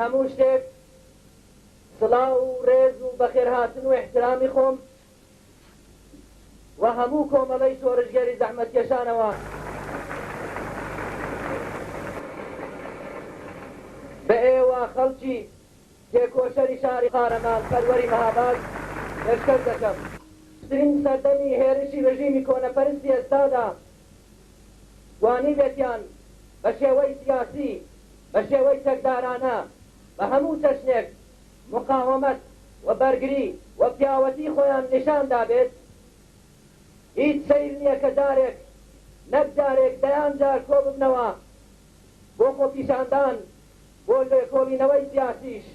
هەموو شتێک سڵاو و ڕێز و بەخێرهاتن و ئیحترامی خۆم و هەموو کۆمەڵەی شۆڕشگێری زەحمەتکێشانەوە بە ئێوە خەڵکی تێکۆشەری شاری قارەمان پەروەری مەهاباد پێشکەش دەکەم. ترین سەردەمی هێرشی ڕژیمی کۆنەپەرستی ئێستادا توانیبێتیان بە شێوەی سیاسی، بە شێوەی چەکدارانە، بە هەموو چەشنێک موقاومەت و بەرگری و پیاوەتی خۆیان نیشان دابێت، هیچ سەیر نییە کە جارێک نەک جارێک دەیان جار کۆببنەوە بۆ خۆپیشاندان، بۆ لێکۆڵینەوەی سیاسیش.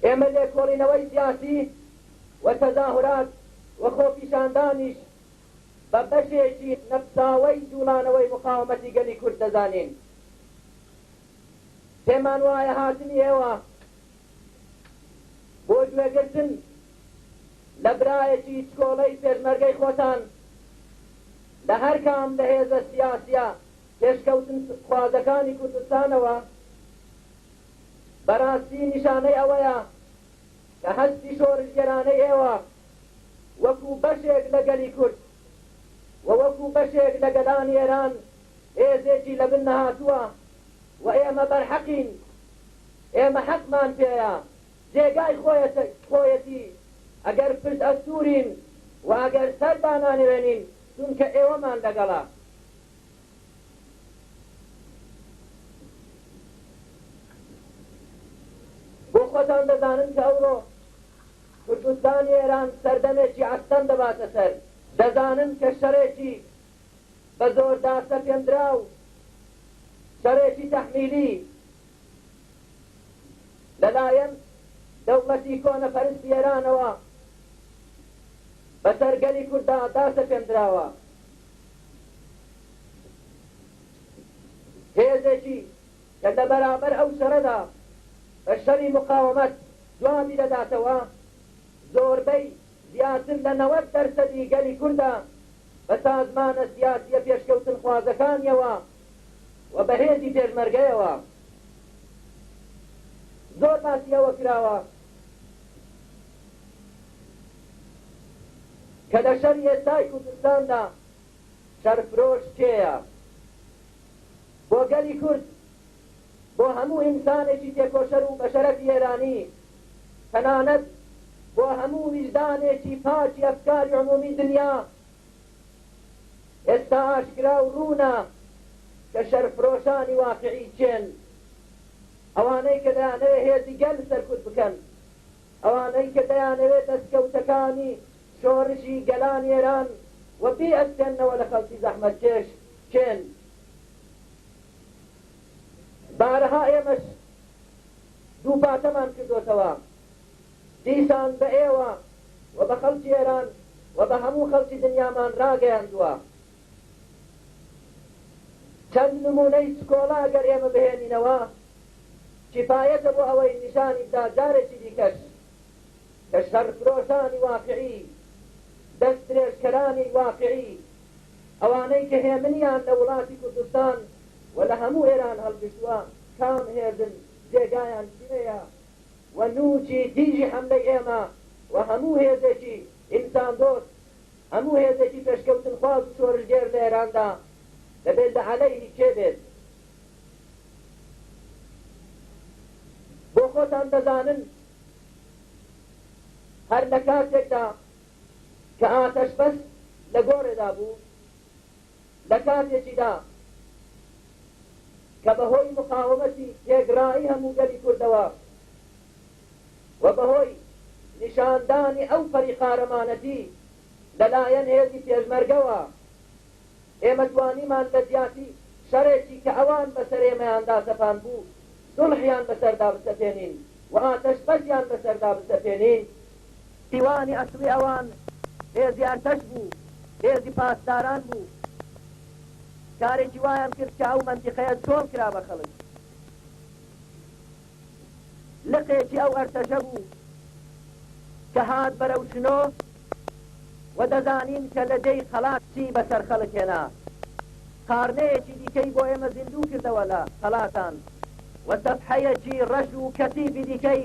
ئێمە لێکۆڵینەوەی سیاسی و تەزاهورات و خۆپیشاندانیش بە بەشێکی نەپساوەی جوڵانەوەی موقاومەتی گەلی کورد دەزانین. پێمان وایە هاتنی ئێوە بۆ گوێگرتن لە برایەکی چکۆڵەی پێشمەرگەی خۆتان لە هەر کام لە هێزە سیاسیە پێشکەوتنخوازەکانی کوردستانەوە بەراستی نیشانەی ئەوەیە کە هەستی شۆرشگێرانەی ئێوە وەکوو بەشێک لە گەلی کورد و وەکوو بەشێک لە گەلانی ئێران هێزێکی لە بن نەهاتووە و ئێمە بەرحەقین، ئێمە حەقمان پێیە، جێگای خۆیەتی ئەگەر پشت ئەستوورین و ئەگەر سەر دانانەوێنین، چونکە ئێوەمان لەگەڵە. بۆ خۆتان دەزانن کە ئەوڕۆ کوردستانی ئێران سەردەمێکی ئەستەم دەباتە سەر، دەزانن کە شەڕێکی بە زۆر داسەپێندراو، شەڕێکی تەحمیلی لە لایەن دەوڵەتی کۆنەپەرستی ئێرانەوە بە سەر گەلی کورددا داسەپێندراوە. هێزێکی کە لە بەرابەر ئەو شەڕەدا بە شەڕی موقاومەت جوابی دەداتەوە، زۆربەی زیاتر لە 90 دەرسەدی گەلی کوردە بە سازمانە سیاسییە پێشکەوتنخوازەکانیەوە و بە هێزی پێشمەرگەیەوە. زۆر باسی ئەوە کراوە کە لە شەری ئێستای کوردستاندا شەرفرۆش کێیە؟ بۆ گەلی کورد، بۆ هەموو ئینسانێکی تێکۆشەر و بەشەرەفی ئێرانی، تەنانەت بۆ هەموو ویژدانێکی پاکی ئەفکاری عمومی دنیا، ئێستا ئاشکرا و ڕوونە کە شەرفرۆشانی واقعی کێن، ئەوانەی کە دەیانەوێ هێزی گەل سەرکوت بکەن، ئەوانەی کە دەیانەوێ دەسکەوتەکانی شۆڕشی گەلانی ئێران و بیئەستێننەوە لە خەڵکی زەحمەتکێش کێن؟ بارەها ئێمەش دووپاتەمان کردۆتەوە، دیسان بە ئێوە و بە خەڵکی ئێران و بە هەموو خەڵکی دنیامان ڕاگەیاندووە. چەند نموونەی چکۆڵە ئەگەر ئێمە بهێنینەوە، کیفایەتە بۆ ئەوەی نیشانی بدا جارێکی دیکەش کە شەڕفرۆشانی واقیعی، دەستدرێژکەرانی واقیعی، ئەوانەی کە هێمنیان لە وڵاتی کوردستان و لە هەموو ئێران هەڵگرتووە کام هێزن، جێگایان کوێیە و نووکی تیژی حەملەی ئێمە و هەموو هێزێکی ئینساندۆست، هەموو هێزێکی پێشکەوتنخواز و شۆرشگێر لە ئێراندا دەبێت لە عەلەیهی کێ بێت؟ بۆ خۆتان دەزانن هەر لە کاتێکدا کە ئاتەشبەس لە گۆڕێدا بوو، لە کاتێکیدا کە بە هۆی موقاومەتی تێگڕایی هەموو گەلی کوردەوە و بە هۆی نیشاندانی ئەو پەڕی قارەمانەتی لە لایەن هێزی پێشمەرگەوە ئێمە توانیمان لە جیاتی شەڕێکی کە ئەوان بەسەر ئێمەیاندا سەپاندبوو سوڵحیان بەسەردا بسەپێنین و ئاتەشبەسیان بەسەردا بسەپێنین. دیوانی ئەسڵی ئەوان هێزی ئەرتەش بوو، هێزی پاسداران بوو. کارێکی وایان کرد کە ئەو مەنتیقەیە چۆڵ کرا بە خەڵک. لقێکی ئەو ئەرتەشە بوو کە هات بەرەو شنۆ و دەزانین کە لە دێی قەڵات چی بەسەر خەڵک هێنا. قارنەیەکی دیکەی بۆ ئێمە زیندوو کردەوە لە قەڵاتان. و سەفحەیەکی ڕەش و کەسیفی دیکەی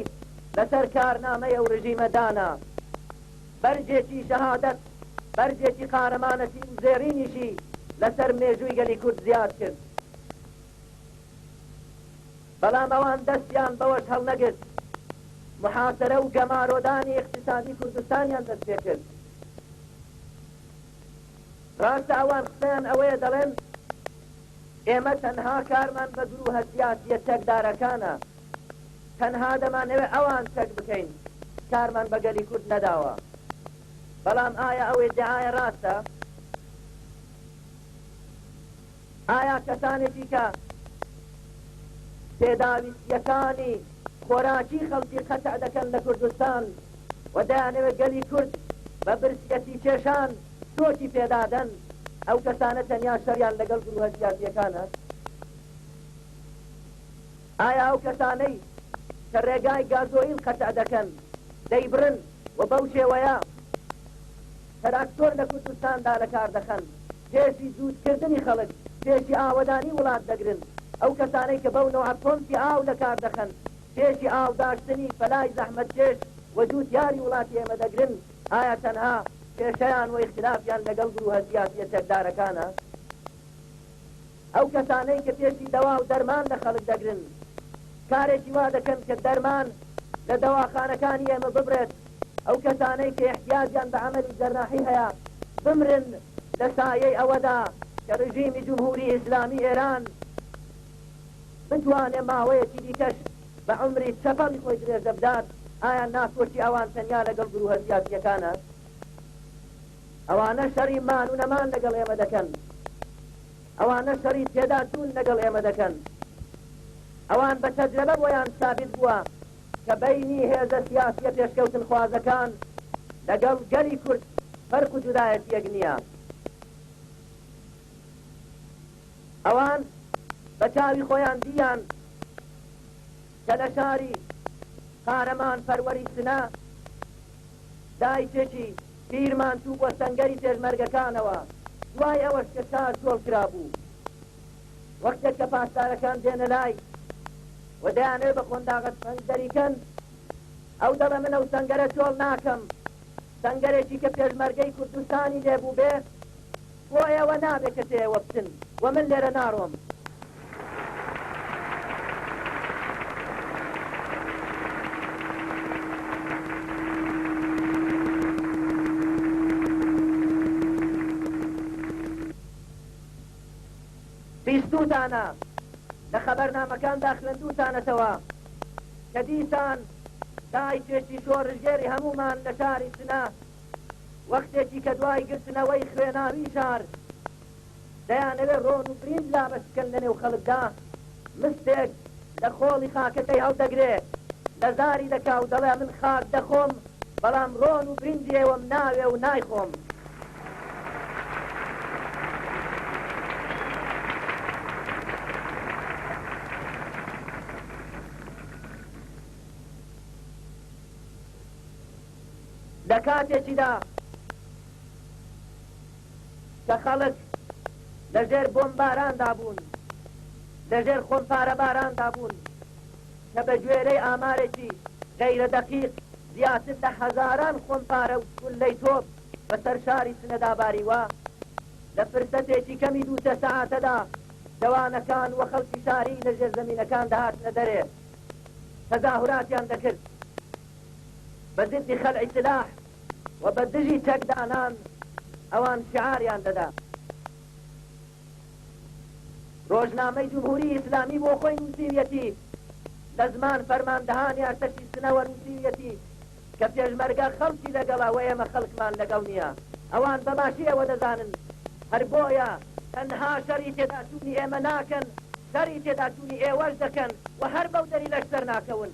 لەسەر کارنامەی ئەو ڕژیمە دانا. بەرگێکی شەهادەت، بەرگێکی قارەمانەتی و زێڕینیشی لەسەر مێژووی گەلی کورد زیاد کرد. بەڵام ئەوان دەستیان بەوەش هەڵنەگرت، موحاسەرە و گەمارۆدانی ئیقتیسادی کوردستانیان دەست پێکرد. ڕاستە ئەوان قسەیان ئەوەیە دەڵێن ئێمە تەنها کارمان بە گروهە سیاسیە چەکدارەکانە، تەنها دەمانەوێت ئەوان چەک بکەین، کارمان بە گەلی کورد نەداوە. بەڵام ئایا ئەو ئیدعایە ڕاستە؟ ئایا کەسانێکی کە پێداویستییەکانی خۆراکی خەڵکی قەتع دەکەن لە کوردستان و دەیانەوێت گەلی کورد بە برسیەتی کێشان چۆکی پێدادەن، ئەو کەسانە تەنیا شەڕیان لەگەڵ گروهە سیاسییەکانە؟ ئایا ئەو کەسانەی کە ڕێگای گازۆیل قەتع دەکەن، دەیبڕن و بەو شێوەیە تراکتۆر لە کوردستاندا لەکار دەخەن، پێشی جووتکردنی خەڵک، پێشی ئاوەدانی وڵات دەگرن، ئەو کەسانەی کە بەو نەوعە پۆمپی ئاو لەکار دەخەن، پێشی ئاوداشتنی فەلای زەحمەتکێش و جووتیاری وڵاتی ئێمە دەگرن، ئایا تەنها کێشەیان و ئیختلافیان لەگەڵ گرووهە سیاسییە چەکدارەکانە؟ ئەو کەسانەی کە پێشی دەوا و دەرمان لە خەڵک دەگرن، کارێکی وا دەکەن کە دەرمان لە دەواخانەکانی ئێمە ببرێت، ئەو کەسانەی کە ئیحتیاجیان بە عەمەلی جەراحی هەیە بمرن لە سایەی ئەوەدا کە رژیمی جمهوری ئیسلامی ئێران بتوانێ ماوەیەکی دیکەش بە عومری چەپەڵی خۆی درێژە بدات، ئایا ناکۆکی ئەوان تەنیا لەگەڵ گروهە سیاسییەکانە؟ ئەوانە شەڕی مان و نەمان لەگەڵ ئێمە دەکەن. ئەوانە شەڕی تێداچوون لەگەڵ ئێمە دەکەن. ئەوان بە تەجرەبە بۆیان سابیت بووە کە بەینی هێزە سیاسییە پێشکەوتنخوازەکان لەگەڵ گەلی کورد فەرق و جودایەتییەک نییە. ئەوان بە چاوی خۆیان دییان کە لە شاری قارەمان پەروەری سنە دایکێکی پیرمان چووبووە سەنگەری پێشمەرگەکانەوە، دوای ئەوەش کە شار چۆڵ کرابوو، وەختێک کە پاسدارەکان دێنە لای و دەیانەوێ بە قۆنداغە تفەنگ دەریکەن، ئەو دەڵێ من ئەو سەنگەرە چۆڵ ناکەم، سەنگەرێکی کە پێشمەرگەی کوردستانی لێ بووبێ، بۆ ئێوە نابێ کە تێیەوە بچن و من لێرە ناڕۆم. بیستووتانە، لە خەبەرنامەکاندا خوێندووتانەتەوە کە دیسان دایکێکی شۆڕشگێڕی هەموومان لە شاری سنە وەختێکی کە دوای گرتنەوەی خوێناوی شار دەیانەوێ ڕۆن و برینج لابەش بکەن لە نێو خەڵکدا، مستێک لە خۆڵی خاکەکەی هەڵدەگرێ، لە زاری دەکا و دەڵێ من خاک دەخۆم، بەڵام ڕۆن و برینجی ئێوەم ناوێ و نایخۆم. لە کاتێکیدا کە خەڵک لە ژێر بۆمباراندا بوون، لە ژێر خۆمپارەباراندا بوون، کە بە گوێرەی ئامارێکی غەیرە دەقیق زیاتر لە هەزاران خۆمپارە و گوللەی تۆپ بە سەر شاری سنەدا باریوە، لە فرسەتێکی کەمی دوو سێ سەعاتەدا جەوانەکان و خەڵکی شاری لە ژێرزەمینەکان دەهاتنە دەرێ تەزاهوراتیان دەکرد. بە زدی خەلعی سلاح و بە دژی چەک دانان ئەوان شعاریان دەدا. ڕۆژنامەی جمهوری ئیسلامی بۆ خۆی نووسیویەتی لە زمان فەرماندەهانی ئەرتەشی سنەوە نووسیویەتی کە پێشمەرگە خەڵکی لەگەڵە و ئێمە خەڵکمان لەگەڵ نییە. ئەوان بە باشی ئەوە دەزانن هەر بۆیە تەنها شەڕی تێداچوونی ئێمە ناکەن، شەڕی تێداچوونی ئێوەش دەکەن و هەر بەو دەلیلەش سەرناکەون.